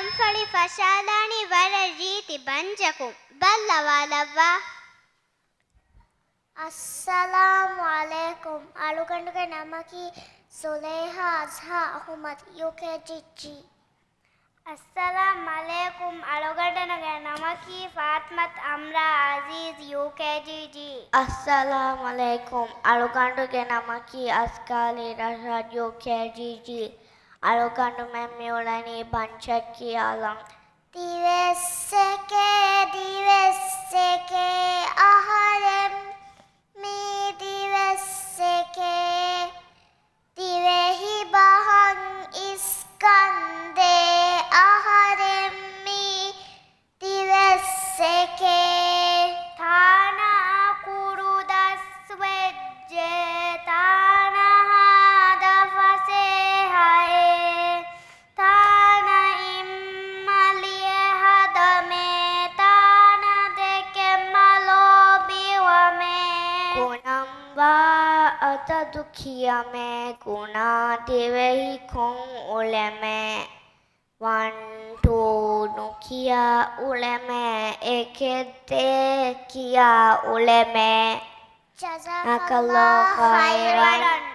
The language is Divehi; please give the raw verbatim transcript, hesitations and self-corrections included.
ކަންފަޅި ފަށާލާނީ ވަރަށް ރީތި ބަންޖަކުން. ބައްލަވާލައްވާ. އައްސަލާމު ޢަލައިކުމް. އަޅުގަނޑުގެ ނަމަކީ ޒުލޭހާ އަޒްހާ އަޙުމަދު، ޔޫކޭޖީ ޖީ. އައްސަލާމު ޢަލައިކުމް. އަޅުގަނޑުގެ ނަމަކީ ފާތިމަތު އަމްރާ އަޒީޒް، ޔޫކޭޖީ ޖީ. އައްސަލާމު ޢަލައިކުމް. އަޅުގަނޑުގެ ނަމަކީ އަސްކާލީ ރަޝާދް، ޔޫކޭޖީ ޖީ. އަޅުގަނޑުމެން މިއުޅެނީ ބަންޗެއް ކިޔާލަން. ދިވެއްސެކޭ، ދިވެއްސެކޭ، އަހަރެން މީ ދިވެއްސެކޭ. ދިވެހި ބަހަށް އިސްކަންދޭ، އަހަރެން މީ ދިވެއްސެކޭ. ތާނަ އަކުރު ދަސްވެއްޖެ، ތާނަ ހާދަ ފަސޭހައޭ. ތާނަ އިއްމަލިއެ ހަދަމޭ، ތާނަ ދެކެ މަލޯބިވަމޭ. ކުނަންވާ އަދަދު ކިޔަމޭ، ކުނާ ދިވެހި ކޮން އުޅެމޭ. ވަން ޓޫ ނުކިޔާ އުޅެމޭ، އެކެއް ދޭ ކިޔާ އުޅެމޭ. ޖަޒާކަﷲ ޚައިރަން.